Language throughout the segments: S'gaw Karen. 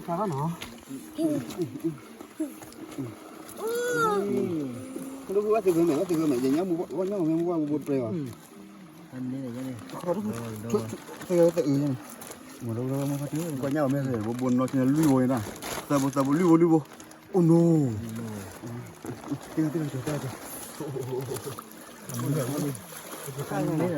ခါနီၤ, ဒိၣ်ဖုဝဲသ့ၣ်ဂၢၢ်မဲာ် ဝဲသ့ၣ်ဂၢၢ်မဲာ် ယညါမူဝဲညါမူဝဲမူဝဲပှဲၤအီၤ, သ့ၣ်ဂၢၢ်သ့ၣ်အုးန့ၣ်, ကွၢ်ညါအီၤမ့ၢ်ဂ့ၤ ဘိဘိနီၢ်က့ၤလွံၢ်ဘိန့ၣ်နီၤ, သၢဘိသၢဘိလွံၢ်ဘိလွံၢ်ဘိ, အိၣ်နိ, တၢ်တၢ်တၢ်တၢ်, မ့ၢ်န့ၣ်မ့ၢ်န့ၣ်, တၢ်တၢ်တၢ်တၢ်,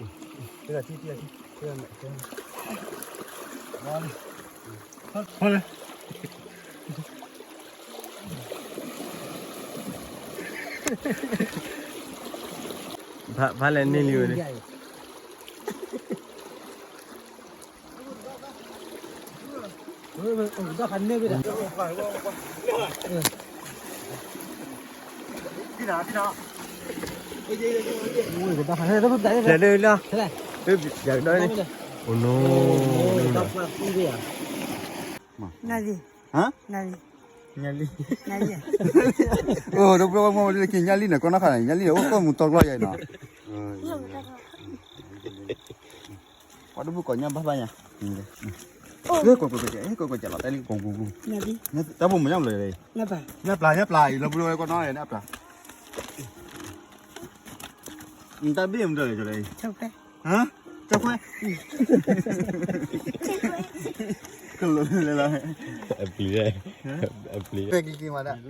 ဖီလဲၣ်, ဖီလဲၣ်န့ၢ်လံဝဲန့ၣ်, လဲၤလၢလီၤ, လၢယကဒီးန့ၣ်, အိၣ်နိ, နၤလံ, နၤလံ, နၤလံ, အိၣ်ဒီးပှၤမ့ၢ်လၢက့ၤညါလံန့ၣ် ကီၢ်နီၢ်ခါန့ၣ် ညါလံန့ၣ် အိၣ်ကီၢ်မူတီကျီယဲနီၤ, ပှၤတဘူၣ်ကိးညါဘၣ်ဘၣ်ညါ, ကွၢ်ကွၢ်ကွၢ်ကွၢ်လီၤတဲလံ ကိၢ်ကိၢ်ကိၢ်, တၢ်ဘိၣ်မ့ၢ်ညါမ့ၢ်လဲၣ်, ညၣ်ပျၢ်ညၣ်ပျၢ်အံၤ လီၤဘျီဝဲကီၢ်နီၢ်န့ၣ် ညၣ်ပျၢ်, နတၢ်ဘ့ၣ်မ့ၢ်ဒ်လဲၣ်, ဟါ, ကၠီခွဲ, ကလၢလၢလၢ, အပျံၤ, အပျံၤ,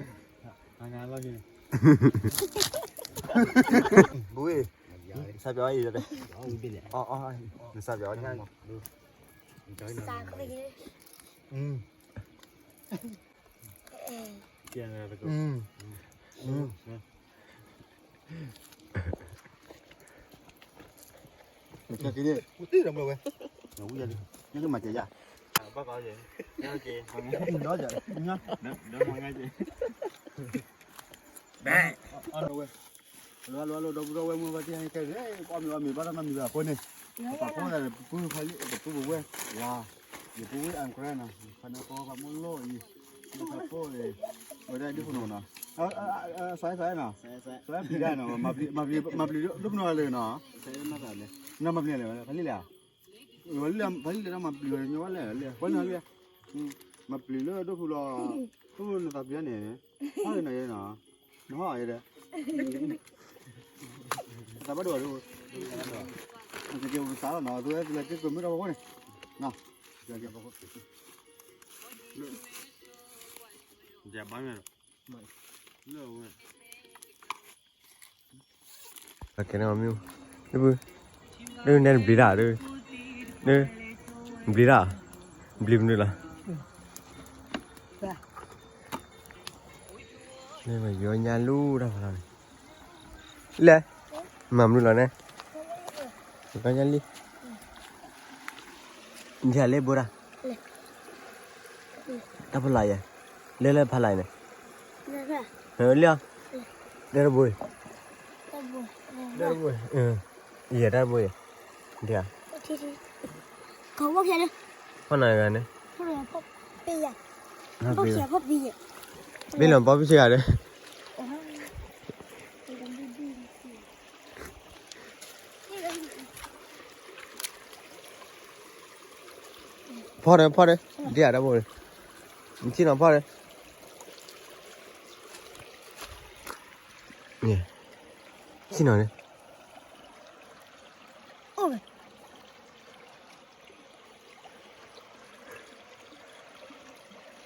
ကံကံမၤဒၣ်, ဘူၣ်, နစးပျီအံၤ, နစးပျီ, ကက့ၤန့ၣ် ဝံၤတံၢ်ဒီးဝဲ, ညၣ်ကမၤစၢၤယၤ, ဘၣ်ကီး, ဒီးယၤ, ဒီးမၤငါက့ၤ, ဘဲ, အဝဲ, လီၤလီၤလီၤ ဒီပုၢ်ဒီဝဲၢ်မုၣ်ဘၣ်တၢ်ဟဲခဲအံၤ, ပှၤမံၤအီၤမံၤဘၣ်တၢ်မၤမံၤဘၣ်အဃိန့ၣ်, ပှၤဖိသၣ်ဒီးပပုၢ်ဖးလံ ပပုၢ်ပဝဲၢ်, ယပုၢ်ဝဲၢ်အံၤကရၢနီၤ, ဖးန့ၣ်ဖိဖးမိၢ်လိၣ်အံၤ, ဒီးဖိ, ဝဲဒၣ်ဒ်ဖိနီၤနီၤ, စဲစဲနီၤ, စဲပျံၤဒၣ်နီၤ, မၤပျံၤဒိၣ်ပနီၣ်လၢနီၤ, နီၤမၤပျံၤလဲၣ်, ဖးလံလဲၣ်, ဖးလံလဲၣ်နီၤမၤပျံၤဝဲညီဝဲလဲၣ်, ပှၤန့ၣ်လံ, မၤပျံၤလၢဒိၣ်ဖုလီၤ, အိၣ်နသးပျံၤန့ၣ်, ဟီၣ်နီၤယဲနီၤ, နဟီၣ်ယဲဒီး သးဘၣ်ဒိၣ်ဘၣ်ဒိၣ်, ကက့ၤပကစးလီၤနီၤ, သုဝဲသုလၢက့ၤကွဲမုၢ်တၢ်ဖီခိၣ်န့ၣ်, နီၤ, ကက့ၤပက, ကဲန့ၣ်မ့ၢ်, ဒုး, ဒုးနဲနဘျံးတၢ်, ဒုး, ဒုး, နဘျံးတၢ်, ဘျံးမနုၤလီၤ, မ့ၢ်ယီညါလူတၢ်ဖးလီၤန့ၣ်, လဲၣ်, မၤမနုၤလီၤန့ၣ်, ကီညါလံ, ဒ်လဲၣ်ဘိဒၣ် တၢ်ဖီလာ်ယဲ, လဲၤလၢဖီလာ်န့ၣ်, လၢ, လၢတဘိ, လၢတဘိ, ယဲတၢ်တဘိယဲ, ဒ်, ဖီလာ်ဂၤန့ၣ်, ဘ့ၣ်လီၤပီပီၢ်ပ့ၢ်ဂၤဒီး ဖီၣ်ဒီး ဖီၣ်ဒီး, ဒ်အတၢ်ဘိ, နထံၣ်နီၤဖီၣ်ဒီး, ထံၣ်နီၤန့ၣ်,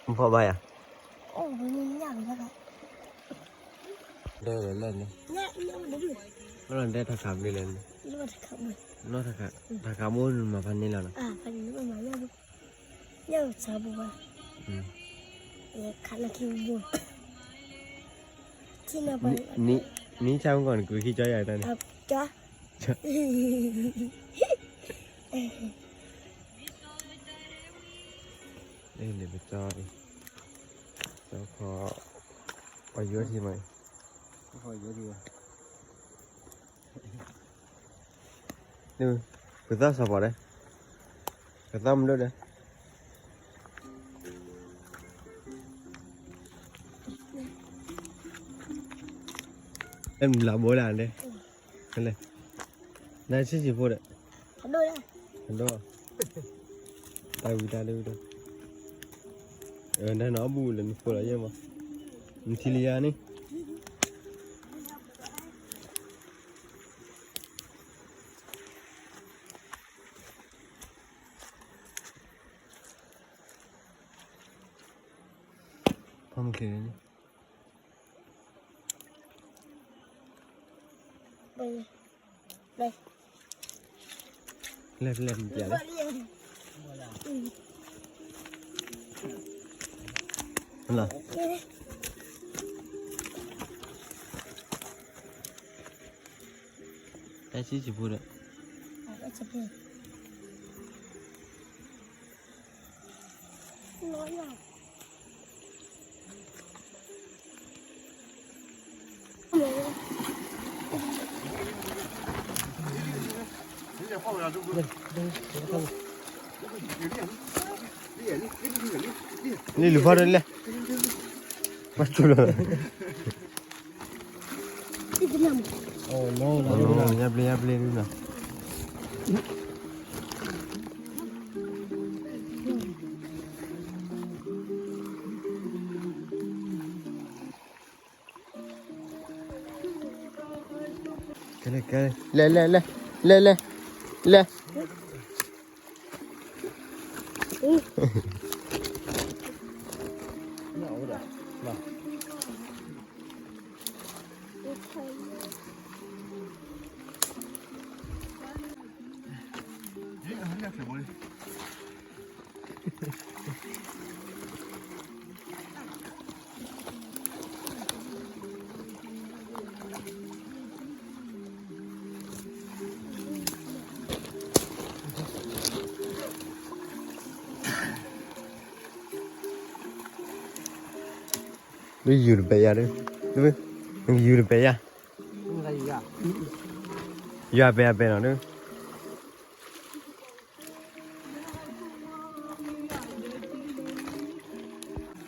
ဖီၣ်ဘၣ်ယၤ, ဒဲလဲၣ်လဲၣ်န့ၣ်, ဘၣ်လီၤဒဲထးခးဘျုးလဲၣ်န့ၣ်, ထးခး, ထးခးဘိနမၤဖးန့ၢ်လီၤနီၤ, နံၣ်ဆၣ်မုၢ်ကီၢ်န့ၣ် ကွံာ်ခံကၠီယၤတၢ်န့ၣ်, န့ၣ်ပကၠီ, ကၠီခီ, ပယီၤထံမး, ပသီၣ်စီၤပီၤဒီး, ပသီၣ်မဒိၣ်ဒီး, အဲၣ်မုၢ်လၢ်ဘိလၢ်ဒဲး, လဲၣ်, နဆံးဆံးဖိဒီး, ဒိၣ်, ဒိၣ်, ဒိၣ် တၢ်ဝံၤတၢ်ဒုးဒီး, တၢ်နီၢ်အဘူၣ်လၢနဖိလီၤယဲၢ်မး, နထံလံယါန့ၣ်, ဖီမုၢ်ချ့န့ၣ်, လဲၤလဲၤမပျဲလဲၣ်, ဟလၢ, တၢ်ဆံးဆံးဖိဒီး လံလုၢ်ဖီဒၢလဲၣ်, ဘၣ်ဆိလီၤ, ညါဘျ့ညါဘျ့ဒုးနီၤ. ကဲလဲၣ်ကဲလဲၣ် လဲၤလဲၤလဲၤ လဲၤလဲၤ လဲၤ. ဒ်ယူၤတပဲယါဒ်, နကယူၤတပဲယါ, ယွၤပဲအပဲနီၤဒ်.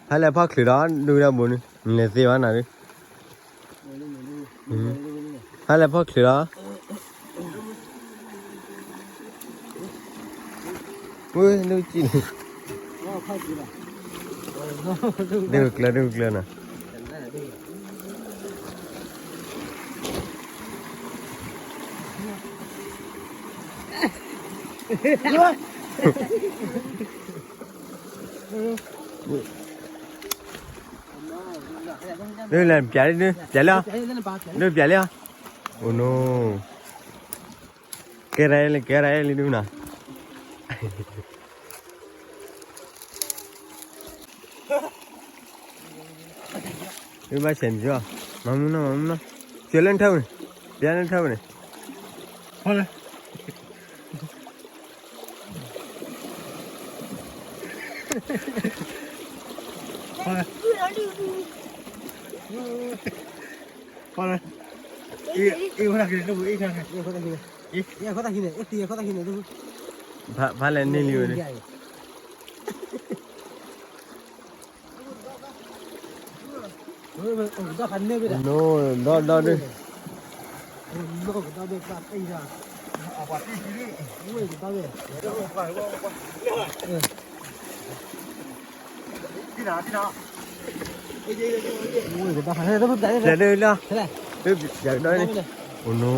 ဖဲလဲၣ်ဖီၣ်ချုးဒီး ဒုၣ်ဒါဘိန့ၣ် နလဲၤသ့ဘၣ်နၤဒ်, ဖဲလဲၣ်ဖီၣ်ချုးဒီး, ဝဲဒုၣ်ကံၣ်န့ၣ်, ဒုၣ်ကျၢၤ ဒုၣ်ကျၢၤနီၤ. ဒ်လဲၣ် ပျဲလံ ပျဲလံ, ဒ်ပျဲလံ, အိၣ်နိ, ကဲရဲလံ ကဲရဲလံဒ်နီၤ. မ့ၢ်ဘၣ်ဆဲးန့ၣ်ကီး, မၤမူနီၤ မၤမူနီၤ, ကၢၤလၢနထၢပူၤန့ၣ်, ပျဲလၢနထၢပူၤန့ၣ်, ဖါလဲၣ်န့ၢ်လံဝဲန့ၣ်, ဒီးဒီးဒ်, ဒ်လီၤ, ဒ်ပျဲဒီးန့ၣ်, အိၣ်နိ,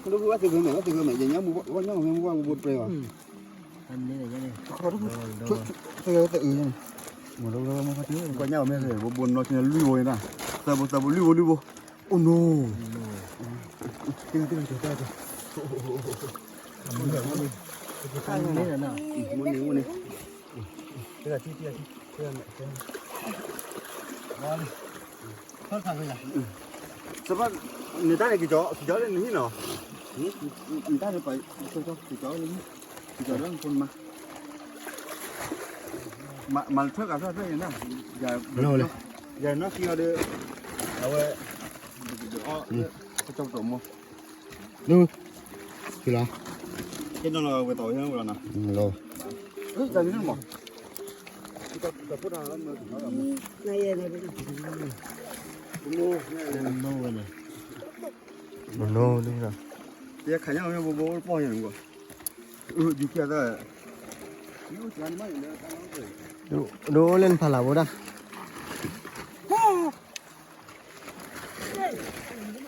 ဘၣ်သဂၢၢ်မဲာ် ဘၣ်သဂၢၢ်မဲာ် ယညါမူဘၣ် ဝဲညါမူဘၣ် ဘိၣ်ဘိၣ်တြဲၤဘၣ်, သဂၢၢ်တအုး, ကွၢ်ညါအီၤမ့ၢ်ဂ့ၤ ဘိၣ်ဘိၣ်နီၢ်က့ၤလွံၢ်ဘိန့ၣ်, သၢဘိသၢဘိလွံၢ်ဘိလွံၢ်ဘိ, အိၣ်နိ, မူန့ၣ်မူန့ၣ်, စဘၣ်, နတၢ်န့ၣ် က့ၤကၠီလၢနဟံၣ်နီၤ, နတၢ်န့ၣ် က့ၤကၠီလၢနဟံၣ်, ကၠီလၢနဖိနမါ, မၤလၢထွဲကးထွဲထွဲန့ၣ်, လီၤလဲၣ်, ယနီၢ်ခံဂၤဒီး အဝဲ ကၠီကတီၢ်မီ ဒု ဖံလီၤ ဟ့ၣ်နီၤလီၤဝဲတီၢ်ဝဲဟဲဝဲလီၤနီၤ လီၤ တၢ်မံၤမီၢ် မနီၤဝဲန့ၣ် ယခါညါမ့ၢ်ဘိဘိအိၣ်ပီၢ်ယဲၢ်န့ၣ်ကွၢ် အၢ ယူၤခံဂၤသၢ ဒိၣ်အိၣ်လၢနဖးလၢ်ဘိဒၣ်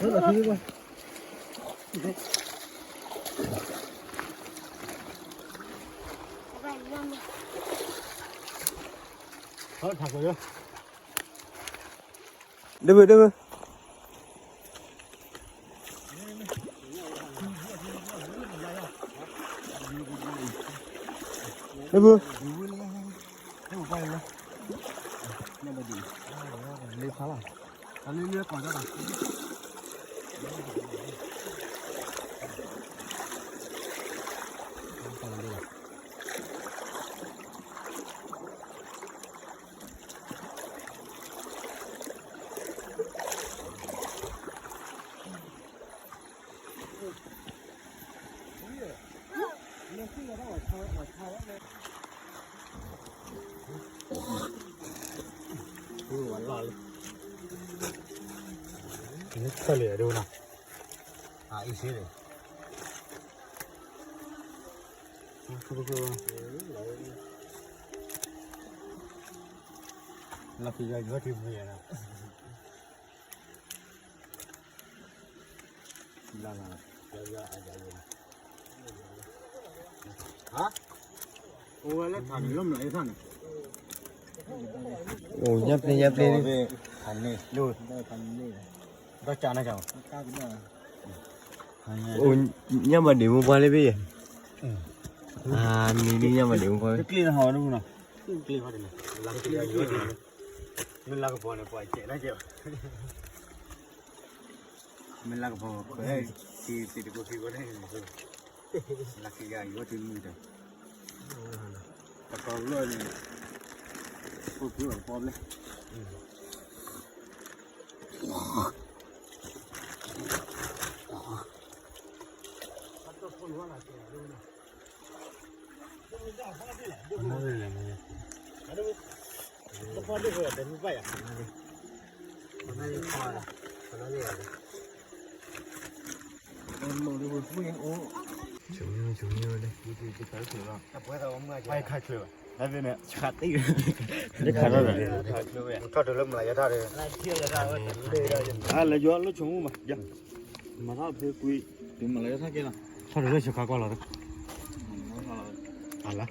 ဒၢဘု ဒၢဘု ဒၢဘု လ့ဖးလီၤ အလ့လ့ကီၢ်ဒၣ် ဝဲလီၤလံ နထၢၣ်လံဒိၣ်နီၤ အအံၤစ့လံ လီၤကယီယီထံမုၢ်ယဲနီၤ လၢလၢ ဟါ အိၣ်ဝဲလၢထးန့ၣ် လၢမလီၤအသၣ်န့ၣ် အိၣ် ညၣ်ပျ့ၤ ညၣ်ပျ့ၤ ထးန့ၣ် လၢ ဒီးကၢ်နၤကၢ် အိၣ် ညၣ်ဘၣ်ဒံးမိၢ်ပှၢ်လၢဖဲယဲၢ် အနံၤဒ်ညၣ်ဘၣ်ဒံးမိၢ်ပှၢ်လၢ ကျ့ၤနဟီၣ်ဒ်နီၤ ကျ့ၤဟီၣ်ဒ်န့ၣ် လၢကယီယီထံ မ့ၢ်လၢကပီၤန့ၣ် ပှၤကဲးတၢ်ကဲး မ့ၢ်လၢကပီၤ ခွဲး ခံသ့ၣ်တကိးခံဂီၤန့ၣ် လၢကယီယီထံမုၢ်တၢ် တကီၤလီၢ်န့ၣ် ပူၤပူၤအကပီၤဘျဲၣ် ထီၣ်တလၢမလၤယထၣ်ဒီး လဲၤယွၤလၢဆိမူမး ယၤ မၤထီၣ်ဖဲကွံ တုၤမၤလၤယထၣ်ကဲလီၤ ထီၣ်တလၢဆိခါကွၢ်လီၤ အလါ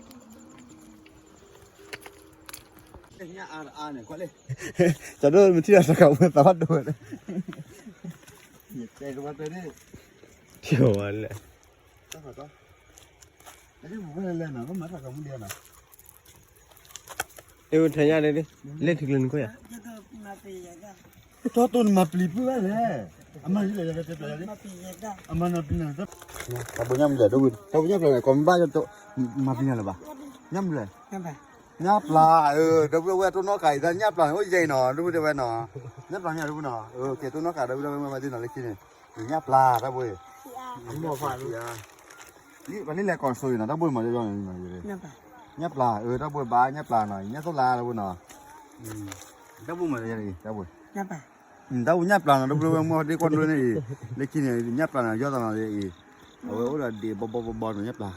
ညၣ်အါတအါန့ၣ် ကွၢ်လံ ကၠီဒိၣ်မ့ၢ်ထံၣ်ဒီးတၢ်ခးဝဲသးဘၣ်ဒိဝဲ ယတဲကဘၣ်တဲန့ၣ် ထံၣ်ဝဲလဲၣ် တၢ်ခးကီ တၢ်ခးကီ လဲၤလဲၤနီၤ ကမၤတၢ်ခးမူဒဲးနီၤ အ့ၣ် ထဲညါဒဲးဒ် လဲၤထံကျိနကွၢ်ယၤ ကၠီတိၢ်နမၤပျံၤပုၢ်ဘၣ်လဲၣ် အမၤယလဲၣ် ယတဲပျးယၤလံ အမၤနၤပျံၤနၤ တၢ်ဘိညၣ်မံၤလၢ် တၢ်ဘိညၣ်ပျံၤန့ၣ် ကီမဘၣ် မၤပျံၤနၤလၢၤဘၣ် ညၣ်မံၤလၢ် ညၣ်ပျၢ် အၢ ဒီပုၢ်ဝဲၢ်တိၢ်နီၣ်ဃာ်အံၤ တၢ်ညၣ်ပျၢ်န့ၣ် အိၣ်ယဲအံၤနီၤ ဒီပုၢ်ဝဲၢ်နီၤ ညၣ်ပျၢ်ညၣ်ဒီပုၢ်နီၤ အၢ ကဲတိၢ်နီၣ်ဃာ်ဒီပုၢ်ဝဲၢ်မၤသ့နီၤ လၢခံန့ၣ် ညၣ်ပျၢ် တၢ်ဘိ ပှၤလၢလဲၤကီၢ်စိၤအံၤနီၤ တၢ်ဘိမၤယဲယဲန့ၣ် ညၣ်ပျၢ် အၢ တၢ်ဘိဘၣ် ညၣ်ပျၢ်နီၤ ညၣ်သိၣ်လါ တၢ်ဘိနီၤ တၢ်ဘိမၤယဲအံၤ တၢ်ဘိ တၢ်ဘိညၣ်ပျၢ်နီၤ ဒီပုၢ်ဝဲၢ်မ့ၢ်ဒ့ကွၢ်ဒိန့ၣ်အံၤ လၢခံန့ၣ် ညၣ်ပျၢ်နီၤ ယီၢ်သးနီၤအံၤ အဝဲအိၣ်ဒီးဒံးဘီဘီဘီဘီနီၤ ညၣ်ပျၢ်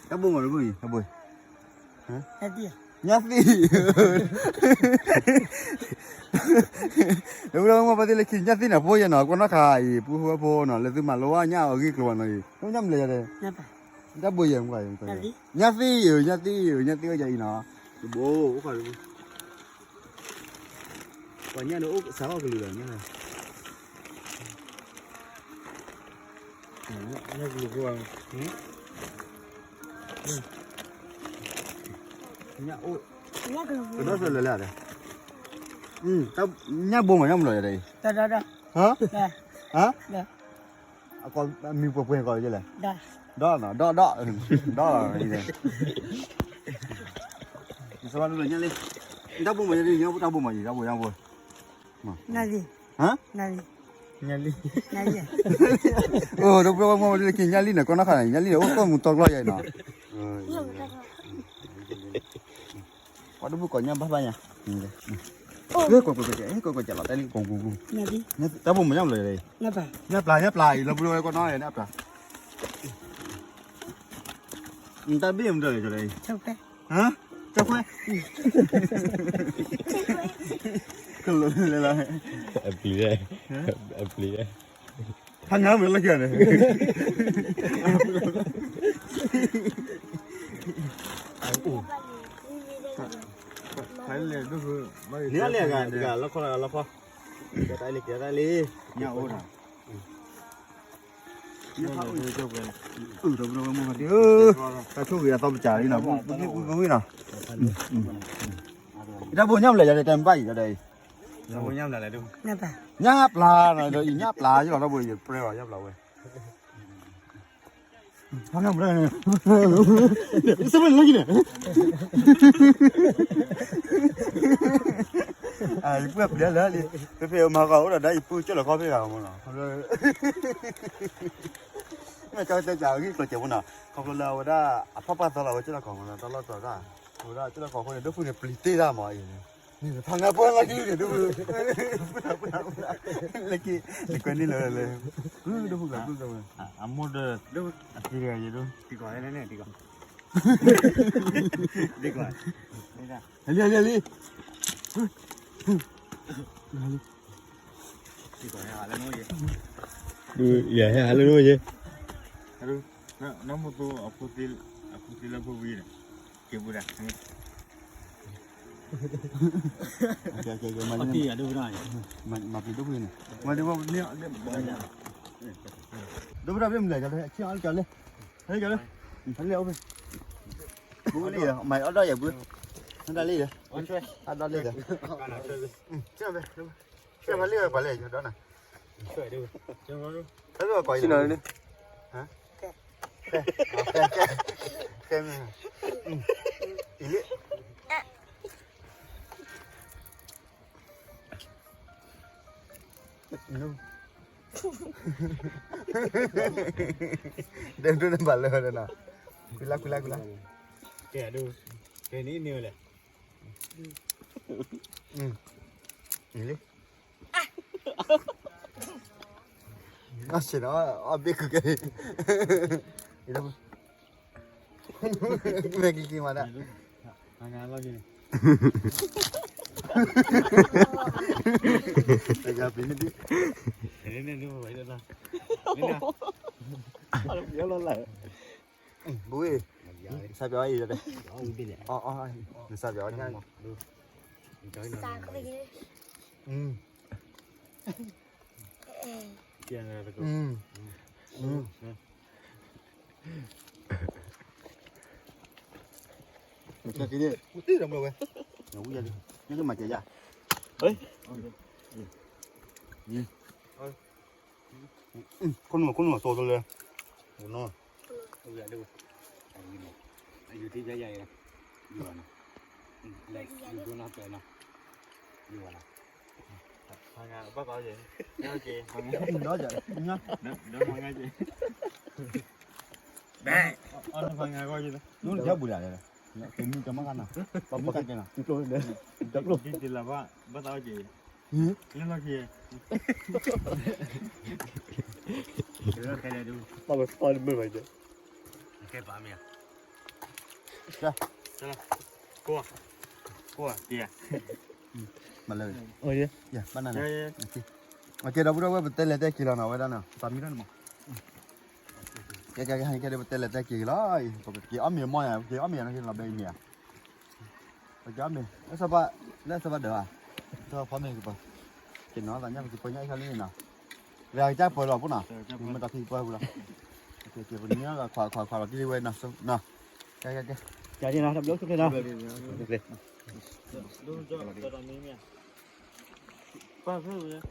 တၢ်ဘိမၤတဘိအံၤ တၢ်ဘိ ညၣ်သံၣ် ဒီပုၢ်ဝဲၢ်မ့ၢ်ပှၤသ့ၣ်လၢခံ ညၣ်သံၣ်န့ၣ် ဖိယဲနီၤ ကွၢ်နီၣ်ခါအံၤ ပူဖိဖိနီၤ လၢသုမၤလိဝဲညၣ်အဂ့ၢ်ကျိၤဘၣ်နီၤအံၤ တၢ်ဘိယဲမ့ၢ် ညၣ်သံၣ်ဧၢ ညၣ်သံၣ်ဧၢ ညၣ်သံၣ်အိၣ်ယဲအံၤနီၤ တဘိ အိၣ်ခါတဘိ ပှၤညၣ်န့ၣ်အိၣ်စးထီၣ်ကလုာ်လီၤ ညၣ် ညၣ်ကလုာ်ဖိ ညၣ်အိၣ် ကဒီးသၢလၢာ်လၢာ်ဒီး ညၣ်ဘိမး ညၣ်မလီၤယၤဒီးအံၤ ဟါ ဟါ အကီၢ်မံၤပှဲၤပှဲၤကီၢ်လဲၣ် ဒီးနီၤ ဒီး ဒီး ဒီး ဒီး ဒီး စဘၣ်ဒိလၢညၣ်လံ, တၢ်ဘိမးယၤလံ, တၢ်ဘိမးယၤ, တၢ်ဘိ, တၢ်ဘိ, နလံ, ဟါ, နလံ, ညၣ်လံ, အိၣ် ဒီပုၢ်ဝဲၢ်မ့ၢ်ဝဲဒၣ်က့ၤညၣ်လံန့ၣ် ကီၢ်နီၢ်ခါန့ၣ် ညၣ်လံန့ၣ် အိၣ်ကီၢ်မူတီကျီယၤနီၤ, ပှၤတဘိကိးညၣ်ဘၣ်ဘၣ်ညါ, ကွၢ်ကွၢ်ကွၢ်ကွၢ်, ကွၢ်ကွၢ်ကွၢ်လီၤတၢ်လံ, ကွၢ်ကွၢ်ကွၢ်, တၢ်ဘိမးညၣ်ဘျီ, ညၣ်ပျၢ် ညၣ်ပျၢ်အံၤ လီၤဘျီဝဲကီၢ်နီၢ်ယၤန့ၣ်အပျၢ် တၢ်ဘ့ၣ်မတၤလဲၣ်, ဟါ, ကၠီခွဲ, ကလိၤလဲၤလီၤ, အပျံၤ, အပျံၤ, ဖးငါမ့ၢ်လၢကန့ၣ်, နလဲၤဂၤတဂၤလီၤခီလီၤခီ, ကဲတၢ်လံ ကဲတၢ်လံ, ညၣ်အိၣ်ဒီး တၢ်ဆိၣ်ဂ့ၤအသီပစၢ်လံနီၤ, ပဝံၣ်နီၤ, တၢ်ဘိညၣ်ဘျီယၤဒီး တၢ်မ့ၢ်ဘၣ်အံၤဒီးအံၤ, ညၣ်ပျၢ်နီၤ, ဒီးအံၤညၣ်ပျၢ်ယလီၤ တၢ်ဘိယပြဲလီၤ ညၣ်ပျၢ်ဝဲ, စမလကန့ၣ်, ယပှဲၤပျဲလၢလံ, ဖဲဖဲမၤကီၢ်အိၣ်ဒီးဒါ ယပုၢ်ကၢၢ်လီၤခီဖဲဂၤမ့ၢ်နီၤ, မ့ၢ်ကၢၢ်တဲကၢ်ဂံၢ်ကျိၤစဲးဖိနီၤ, ခီဖျိလၢအဝဲဒၣ် အဖီၣ်ပာ်သီလီၤဝဲကၢၢ်လီၤခီမ့ၢ်နီၤ, တၢ်လီၢ်တတီၤတၢ်, အဝဲဒၣ်ကၢၢ်လီၤခီအဃိန့ၣ် ဒိၣ်ဖုၣ်န့ၣ် ပျံၤတ့ၢ်တၢ်မးအံၤန့ၣ်, ဖးငါပှဲၤလီၤကံၢ်န့ၣ် ဒိၣ်ဖုၣ်, လၢက့ၤ နကွဲန့ၣ်လၢလၢ, ဒိၣ်ဖုၣ်လၢဖုၣ်လၢဖုၣ်, အမိၢ်ဒီး အသံတဂၤယဲဒိၣ်, တံၤကီၢ်န့ၣ်န့ၣ် တံၤကီၢ်, တံၤကီၢ်, လံ လံ လံ ယဟဲဟးလၢနအိၣ်ယဲ, နီၢ်မူသူ အဖိသံလၢဖိဝံၤန့ၣ်, က့ၤပူၤဒၣ်, မၤပျံၤဒိၣ်ဖုၣ်န့ၣ်, မၤဒ်ဝဲန့ၣ်, ဒိၣ်ဖုၣ်တၢ်ဘ့ၣ်မုၢ်လဲၣ်, ကၠီလၢ, ဟဲကၠီလၢ, ဟဲလၢအိၣ်ဖဲ, ဘူးလံ, မၤအီၣ်ဒီးယၤဘူး, ဟဲဒၣ်လံ, အဒီလံဒီး, ဖဲမၤလံဝဲပှၤလဲၣ် ယဒီးနၤ, ဖဲလၢကီးအံၤ, ဖဲမၤ, အံၤလံ, ဒဲဒိၣ်န့ၣ်ဘၣ်လၢဝဲဒၣ်နီၤ, ကွံလၢကွံလၢကွံလၢ, ကဲဒိၣ်, ကဲန့ၣ်န့ၣ်ဝဲလဲၣ်, အံၤလံ, အဆ့ၣ်နီၤ အဘ့ၣ်ခုကဲ, အံၤလၢ, မဲာ်ကံကံမၤဒၣ်, အငါလီၤက့ၤန့ၣ်, တဂၤပ့ၤန့ၣ်ဒ်, န့ၣ်န့ၣ်န့ၣ်ဝဲဒၣ်, ဘုဝဲ, စၢ်ပျီအံၤ, အီအီ, နစၢ်ပျီညါ, ခိၣ်နူာ်ခိၣ်နူာ်သိသိလၢ, ဝူၤယၤလံ, ယူၤထံယၤယၤယၤ, ယူၤဘၣ်နီၤ, ယူၤဒိၣ်နီၢ်ပၢၢ်နီၤ, ယူၤဘၣ်နီၤ, ဖးငါဘၣ်ကီးယဲ, ဒီးဖးငါက့, ဖးငါက့, နဖးငါကီးယဲ, နဖးငါကီးယဲ, ကမူၣ်ကမၣ်ကနၤ, ပမူၣ်ကကဲနီၤ, တကျိၣ်, တကျိၣ်, တလးဘၣ်, ဘၣ်သးအီၣ်က့, လၢလီၢ်ခံ, ခဲဒူ, ပမူၣ်ကမၣ်ကဲ, ခဲပာ်မ့ၢ်ဧါ, ကွၢ်, ကွၢ်, တံၤဧါ, မၤလၢ, ဘၣ်နၤ, ကဲဒီပုၢ်ဒီဝဲၢ် ပတဲလဲၤတဲက့ၤလီၤနီၤ ဝဲဒၣ်နီၤ ပမံၤထီၣ်န့ၣ်မး, ကဲကဲကဲ ကဲဒီးပတဲလဲၤတဲက့ၤလီၤ, ပက့ၤအီၣ်မ့ၤမီၢ်ယၤ ပက့ၤအီၣ်မ့ၤယၤနီၤ က့ၤလီၤဘဲအံၤမ့ၢ်ဧါ, ပက့ၤအီၣ်မ့ၤ လၢစီၤပၤ, လၢစီၤပၤဒၢးဧါ, စီၤပၤဖီမ့ၤကပၤ, က့ၤနီၤသးညါ ပက့ၤပှဲၤညါအံၤခါလံနီၤ, ဝဲကစၢ်ပှဲၤလီၤဖိနီၤ, မ့ၢ်တၢ်ဖံးပှဲၤပူၤလီၤ, က့ၤပနံၤလီၤ ခွါခွါခွါလီၤတံၢ်ဝဲနီၤ, ကဲကဲကဲ, ကဲနီၤ တဘျီ ပ